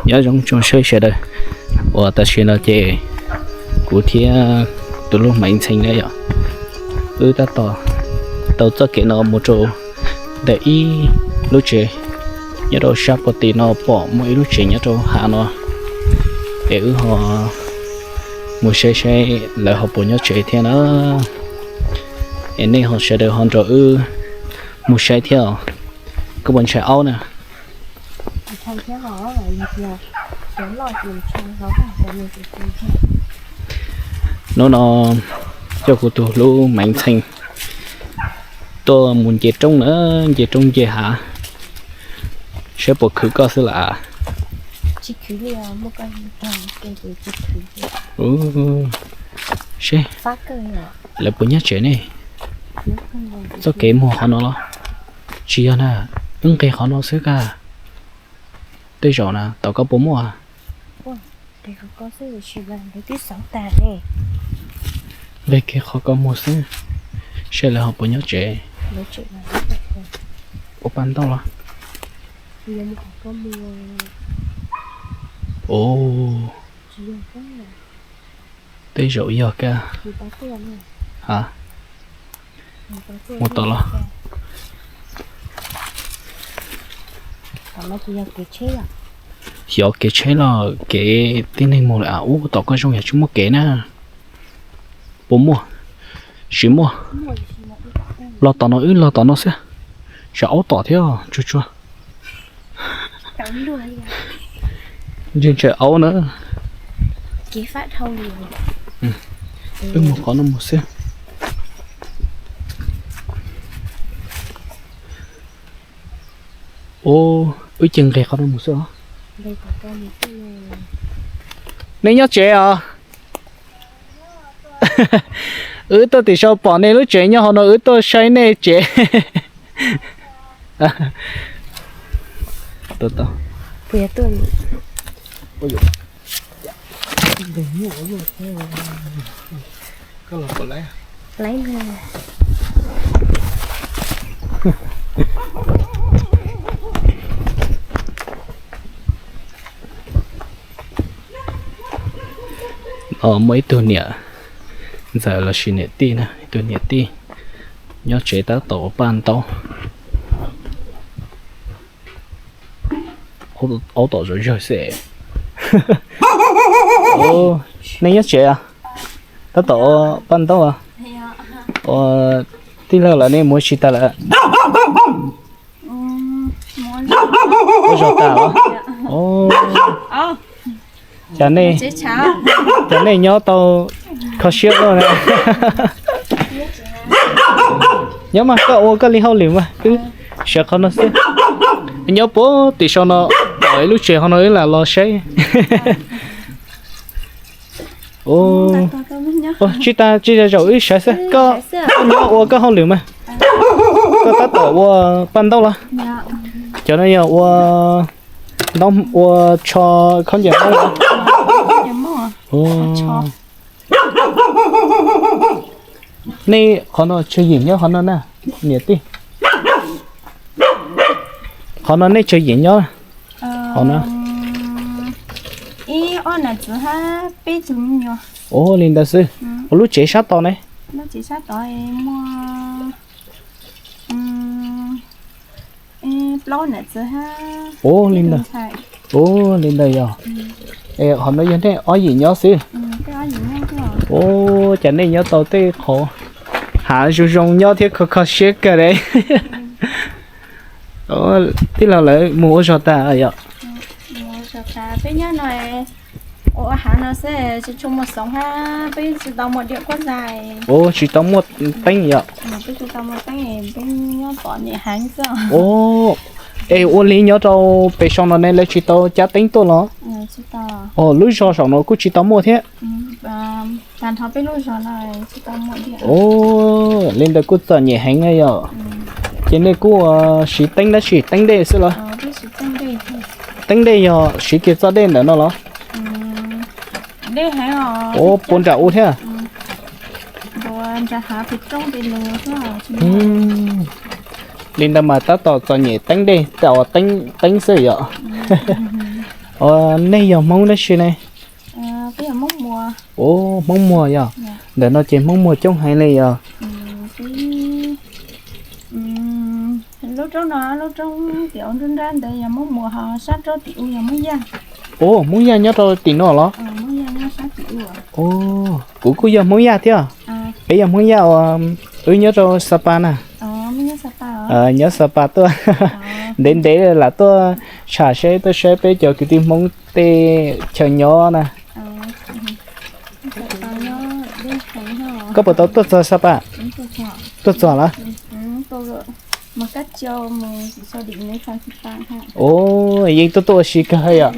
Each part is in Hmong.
Nyob zoo tsoom saib sawv daws, uas tam sim no ces kuv thiab tus hlub Maiv Ntxhee na yom, wb tab tom taug txoj kev no mus rau ntawm ib lub tsev nyob rau sab puag tim no, pom muaj ib lub tsev nyob rau hav no, es wb ho mus saib saib lawv ho puas nyob tsev thiab na. Es nej ho sawv daws ho nrog wb mus saib thiab os. Koj puas ntshai aub na? Hnub no coj kuv tus hlub Maiv Ntxhee tuaj mus nce roob na, nce roob nce hav, saib puas khwv koj xwb las. Seb lawv puas nyob tsev ne. Txoj kev mus qhov no los? Tsis yog na, wb nqis qhov no xwb kag. Tej zaum na tom koj puas muaj? Nqis kiag qhov koj mus xwb, seb lawv ho puas nyob tsev. Ua paj ntaub los? Os, tej zaum yog kag. Ha, mus tom los? Xyov kev tsheb los kev tib neeg mus lawm. Ub, tom koj zoo yog tsis muaj kev na. Puas muaj? Tsis muaj. Los tom no, wb los tom no xwb. Tsam aub tom thiab tsuag tsuag. Ntshai ntshai aub na. Wb mus qhov no mus xwb. Ub, wb cia nqis qhov no mus xwb os. Nej nyob tsev os? Wb tuaj tim sau pom nej lub tsev nyob hauv no, wb tuaj saib nej tsev. Muaj ib tug niam ntxawm los sis niam tij na, ib tug niam tij nyob tsev tab tom ua paj ntaub. Aub tom zom zawg xwb. Nej nyob tsev os? Tab tom ua paj ntaub os? Ua tij laug lawm nej mus tsis tas lawm? Ua zog tas los? Cas nej nyob tau kho siab luaj na. Nyob mas koj ua koj li hauj lwm mas wb sawv qhov no xwb. Nyob puag tim sau no, tom ib lub tsev hauv no wb lam los saib. Tsis tas, tsis tas zaum wb sawv xwb, koj nyob ua koj hauj lwm mas. Koj tab tom ua paj ntaub los? Cov no yog ua ntaub, ua tsho khaub ncaws ntaub los? Nej qhov no tshuav yim nyob qhov no na, niam tij? Qhov no nej tshuav yim nyob? Qhov no. Ua li ntawd xwb. Ua lub tsev sab tod ne? Ua li ntawd yog. Qhov no yog nej ob yim nyob xwb? Ua cas nej nyob tau tej qhov hav zoo zoo nyob thiab kho kho siab kawg li. Tij laug lawv mus ua zog tas yom? Ua hav no xwb, tsis tshua muaj xoom hab, peb tsis tau muaj diam kuab zais. Ua tsis tau muaj teeb yom? Peb tsis tau muaj teeb, peb nyob tom nyem heev xwb. Es ua li nyob rau pem sau no ne lawv tsis tau cab teeb tuaj los? Lub zog saum no kuj tsis tau muaj thiab. Li ntawd kuj txom nyem heev na yom? Ces nej kuj siv teeb dab tsi, teeb dej xwb los? Teeb dej yog siv kiag txoj dej ntawm no los? Ua puas nram u thiab? Li ntawd mas tab tom txom nyem teeb dej, teeb xwb yom? Nej yog Hmoob dab tsi ne? Ua Hmoob Muas yog. Ntawm no ces Hmoob Muas coob heev li yog. Ua Hmoob Yaj nyob rau tim no los? Kuv kuj yog Hmoob Yaj thiab. Peb yog Hmoob Yaj uas wb nyob rau Xa Pas na. Nyob Xa Pas tuaj, ntev ntev lam tuaj tsham saib, tuaj saib peb cov kwv tij Hmoob tej chaw nyob na. Koj puas tau tuaj txog Xa Pas? Tuaj txog los? Ua, yeej tuaj tuaj ua si kawg yom.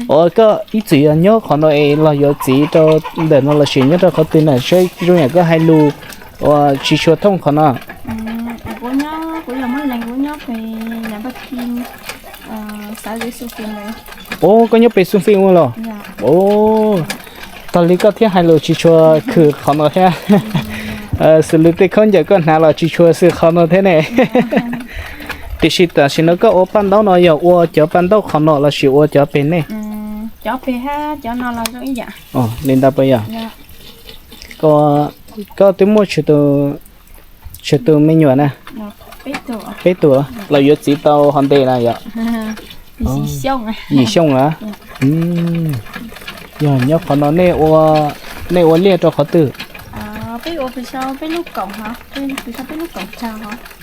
Ua koj ib txwm yog nyob qhov no es los yuav txiv rau ntawm no lossis nyob rau qhov twg na, saib zoo yam koj hais lus uas tsis tshua thooj qhov no. Ua, koj nyob pem Xoo Fij ua los? Ua, tag li koj thiaj hais lus tsis tshua khwm qhov no thiab. Xws li tej khaub ncaws koj hnav los tsis tshua xws qhov no thiab ne. Tiam sis tam sim no koj ua paj ntaub no yog ua cov paj ntaub qhov no lossis ua cov pem nej? Li ntawd puas yog? Koj twb muaj tsawg tus me nyuam na? Peb tus los yuav txiv tau hov ntes na yom? Yim xyoo lawm. Yog nyob qhov no nej ua liaj rau qhov twg?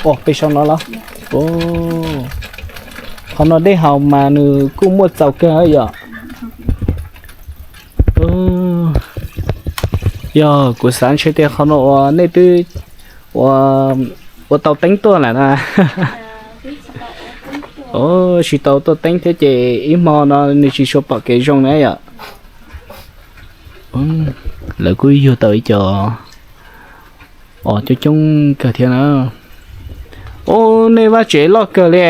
Ua pem saum no los? Qhov no dej haus mas nws kuj muaj txaus kawg yom. Yog kuv xav ntshe tias qhov no uas nej twb ua, ua tau teeb tuaj lawm na. Tsis tau tuaj teeb thiab ces ib hmo no nws tsis tshua pom kev zoo na yom. Lawv kuj yug tau ib co os coob coob kawg thiab na. Ub, nej vaj tsev loj kawg li.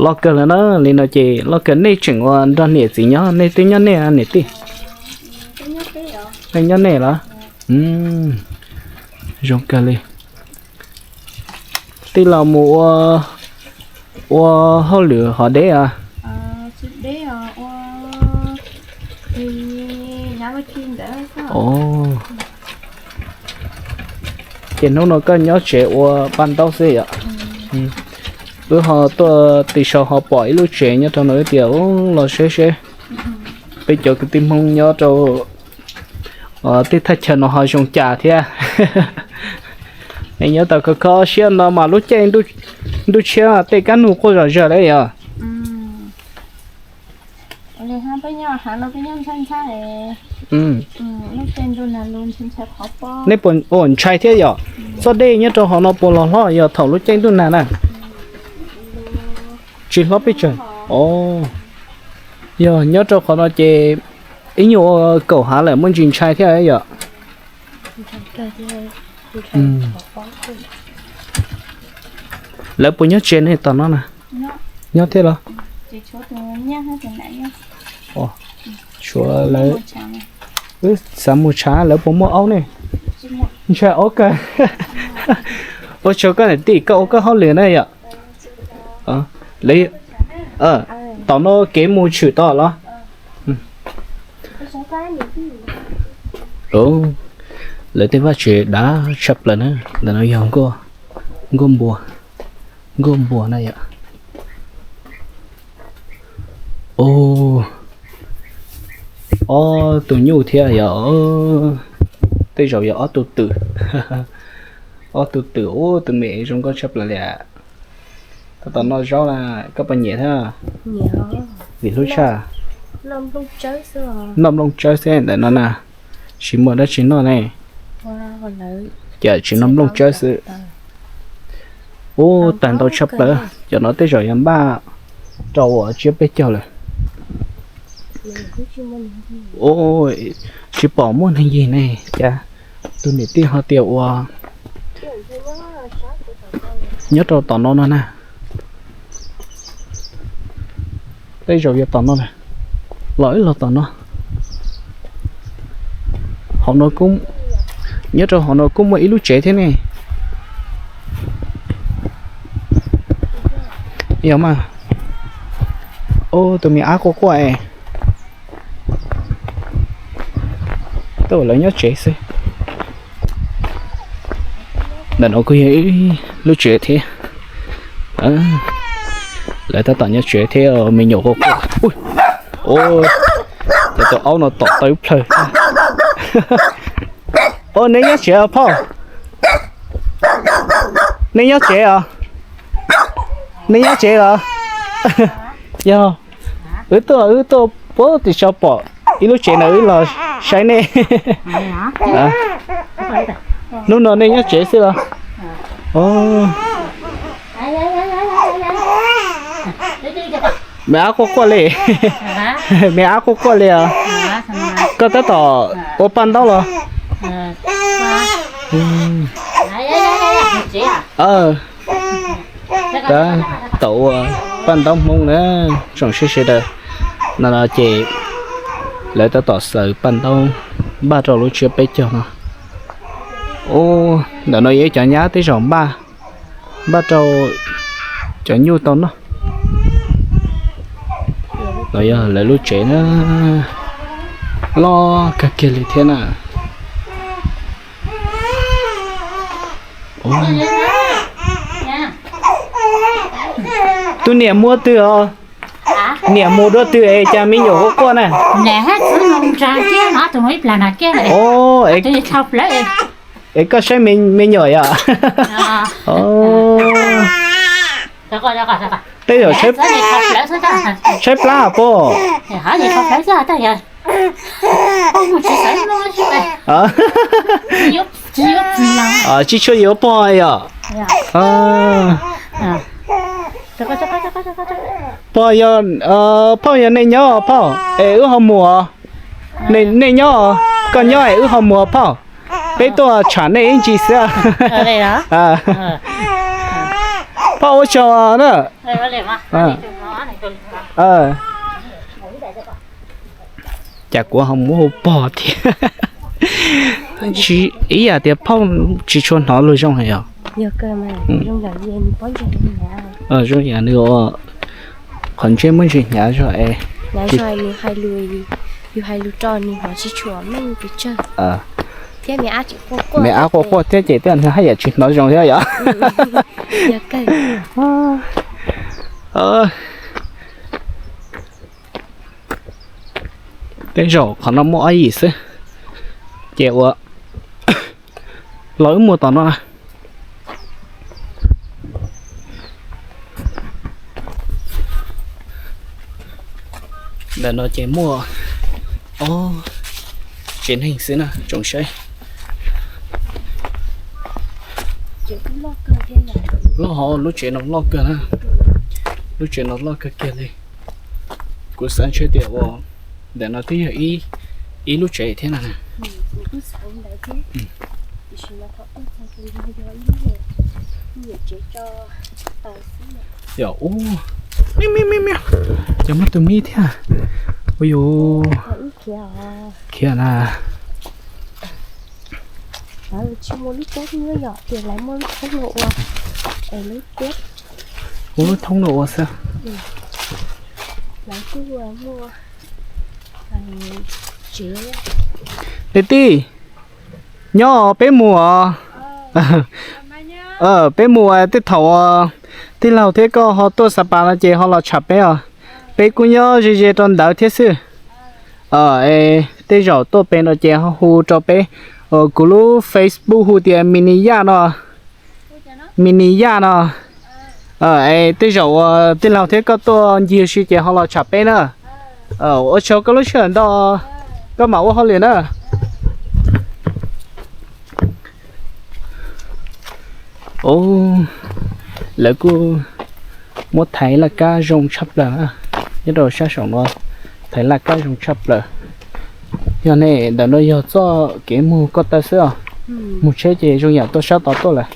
Loj kawg lawm na, li no ces loj kawg. Nej tseem ua nrog niam txiv nyob, nej twb nyob nej niam tij? Nej nyob nej los? Zoo kawg li. Tij laug mus ua hauj lwm hov deb os? Ces hnub no koj nyob tsev ua paj ntaub xwb yom? Wb ho tuaj txog saud ho pom ib lub tsev nyob rau no, wb tias ub los saib seb peb cov kwv tij Hmoob nyob rau tej thaj chaw no ho zoo cas thiab. Es nyob tau khov kho siab no mas lub caij ntuj tshiab tej kab nug quaj zom zaws lawm yog. Nej puas ntshai thiab yog? Txoj dej nyob rau hov no puas los hlob yog thaum lub caij ntuj nag na? Tsis hlob pes tsawg. Yog nyob rau qhov no ces ib nyuag ua kaum hav lawm muaj ntsis ntshai thiab yom. Lawv puas nyob tsev ne tom no na? Nyob thiab los? Tshuav lawv, wb xav mus tshav, lawv puas muaj aub ne? Ntshai aub kawg. Ua tsaug koj niam tij, koj ua koj hauj lwm na yom. Tom no kev mus tshwm tod los? Lawv tej vaj tsev dav tshaj plaws na, ntawm no yog nkuaj npua, nkuaj npua na yom. Ob tug nyuj thiab yog, tej zaum yog ob tug twm. Ob tug twm, ub, tus me zoo nkauj tshaj plaws li. Koj tau noj zaub na, koj puas nyiam thiab? Vim hlub tshaj. Noj nplooj tsawb xwb ntawm no na, tsis muaj dab tsi noj ne. Ces tsis noj nplooj tsawb xwb. Ub, tag ntau tshaj plaws, cov no tej zaum yog npaj rau uas tsiab peb caug lawm. Ub, tsis pom muaj neeg yig ne, cas tus niam tij ho tias ua nyob rau tom no no na. Tej zaum yog tom no na, los ib los tom no. Hauv no, nyob rau hauv no kuj muaj ib lub tsev thiab ne. Yog mas. Ub, tus me ab quaj quaj es. Tuaj lawv nyob tsev xwb. Ntawm no kuj yog ib lub tsev thiab. Lawv tab tom nyob tsev thiab, me nyuam quaj quaj. Ces tus aub no tom tau ib plhaw. Ub, neb nyob tsev os phauj? Neb nyob tsev os? Neb nyob tsev los? Yog, wb tuaj, wb tuaj puag tim so pom ib lub tsev na, wb los saib nej. Hnub no nej nyob tsev xwb los? Me ab quaj quaj li. Me ab quaj quaj li os. Koj tab tom ua paj ntaub los? Tab tom ua paj ntaub Hmoob na, tsoom sawv daws. No no ces lawv tab tom xaws paj ntaub npaj rau lub tsiab peb caug no. Ub, ntawm no yog ib cov nyab tej zaum npaj, npaj rau cov nyuj tau noj. No yog lawv lub tsev na, loj kawg kiag li thiab na. Tus niam mus twg os? Niam mus dua twg es cas me nyuam quaj quaj na? Es koj saib me nyuam yom? Tej zaum tshaib plab pom. Tsis tshua yuav pog yom? Pog yog, phauj yog nej nyob phauj es wb ho mus os. Nej nyob, koj nyob es wb ho mus phauj. Peb tuaj tsham nej ib ntsis xwb. Phauj ua tsaug na. Cas kuv ho muab hu pog thiab. Ib yam tias phauj tsis tshua hnov lus zoo heev os. Zoo yam nws ua qhov ntsej muaj ntsis hnyav zog es. Yus hais lus rau nws hnov tsis tshua meej pes tsawg. Me ab quaj quaj thiab ces tej nws haj yam tsis hnov zoo thiab yom. Tej zaum qhov no muaj ob yim xwb. Ces ua los wb mus tom no na. Ntawm no ces muaj ob tsev neeg xwb na tsoom saib. Loj hov, lub tsev no loj kawg na. Lub tsev no loj kawg kiag li. Kuv xav ntshe tias ua ntawm no twb yog ib lub tsev thiab na. Yog ub, me me me me, cov muaj tus me thiab. Ua yus khiav na. Ua lub thoob no ua xwb. Niam tij, nyob peb mus os. Peb mus tej thaum tij laug thiab koj ho tuaj Xab Pas no ces ho los tsham peb os. Peb kuj nyob ze ze rau ntawd thiab xwb. Tej zaum tuaj pem no ces ho hu rau peb. Kuv lub Facebook hu tias Mis Nis Yaj no. Mis Nis Yaj no. Tej zaum uas tij laug thiab koj tuaj ncig ua si ces ho los tsham peb na. Ua tsaug koj lub sij hawm ntau, koj mam ua hauj lwm na. Lawv kuj muab thaiv laj kab zoo tshaj plaws, nyob rau sab saum no thaiv laj kab zoo tshaj plaws. Yog ne, ntawm no yog txoj kev mus ko taw xwb os. Mus tsheb ces zoo yam tuaj sab tod tuaj lawm.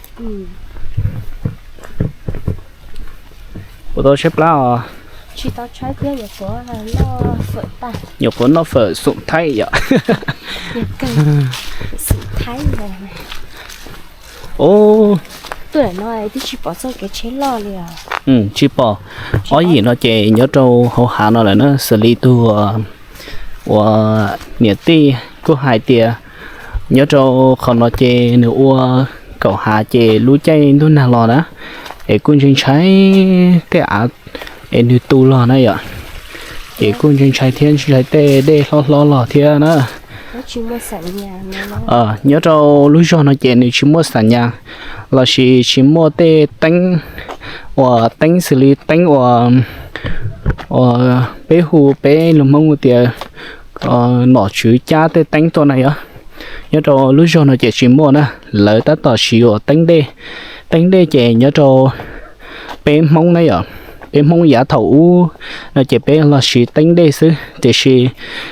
Puas tau tshaib plab os? Nyuam qhuav noj fawm xum thaib yom. Tuaj no twb tsis pom txoj kev tsheb loj li os. Tsis pom. Ob yim no ces nyob rau hauv hav no lawm na, xws li tus uas niam tij kuj hais tias nyob rau qhov no ces nws ua kaum hav ces lub caij ntuj nag los na, es kuj ntshai ntshai tej av es nws tu los na yom, ces kuj ntshai ntshai thiab ntshai tej dej hlob hlob los thiab na. Nyob rau lub zog no ces nws tsis muaj xam nyas lossis tsis muaj tej teeb uas teeb xws li teeb uas peb hu peb lus Hmoob tias nom tswv cab tej teeb tuaj na yom. Nyob rau lub zog no ces tsis muaj na, lawv tab tom siv uas teeb dej. Teeb dej ces nyob rau peb Hmoob na yom, peb Hmoob yav thaum ub no ces peb los siv teeb dej xwb, tiam sis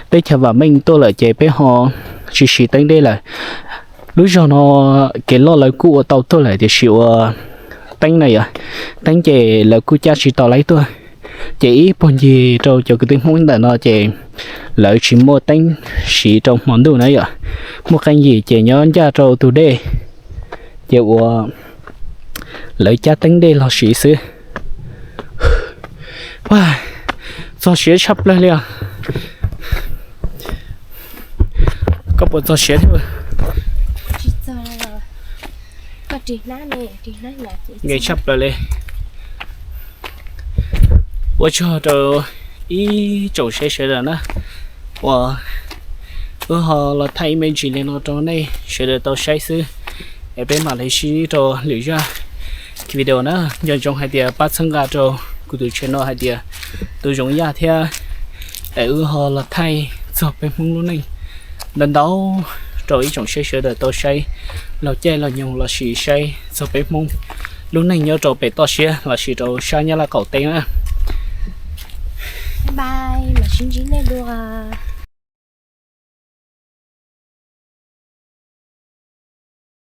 teb chaws vam meej tuaj lawm ces peb ho tsis siv teeb dej lawm. Lub zog no kev loj lawv kuj ua tau tuaj lawm tiam sis uas teeb na yom, teeb ces lawv kuj cab tsis tau laib tuaj. Ces ib puag ncig rau cov kwv tij Hmoob ntawm no ces lawv tsis muaj teeb siv rau hmo ntuj na yom, muaj qee yim ces nyob ncaj rau tus dej, ces uas lawv cab teeb dej los siv xwb. Txog siav tshaj plaws li os. Koj puas txog siav thiab? Nqes tshaj plaws li. Ua tsaug rau ib tsoom saib sawv daws na, uas wb ho los thaij ib me ntsis li no rau nej sawv daws tau saib xwb, es peb mam li sib ntsib rau lwm zaj video na. Nco ntsoov hais tias pab txhawb nqa rau kuv tus channel no hais tias tus Zoov Yaj thiab, es wb ho los thaij txog peb Hmoob lub neej ntau ntau rau ib tsoom saib sawv daws tau saib laug caij laug nyoog lossis saib txog peb Hmoob lub neej nyob rau pem toj siab lossis rau sab Nyab Laj qaum teb na. Bye, mam sib ntsib nej dua.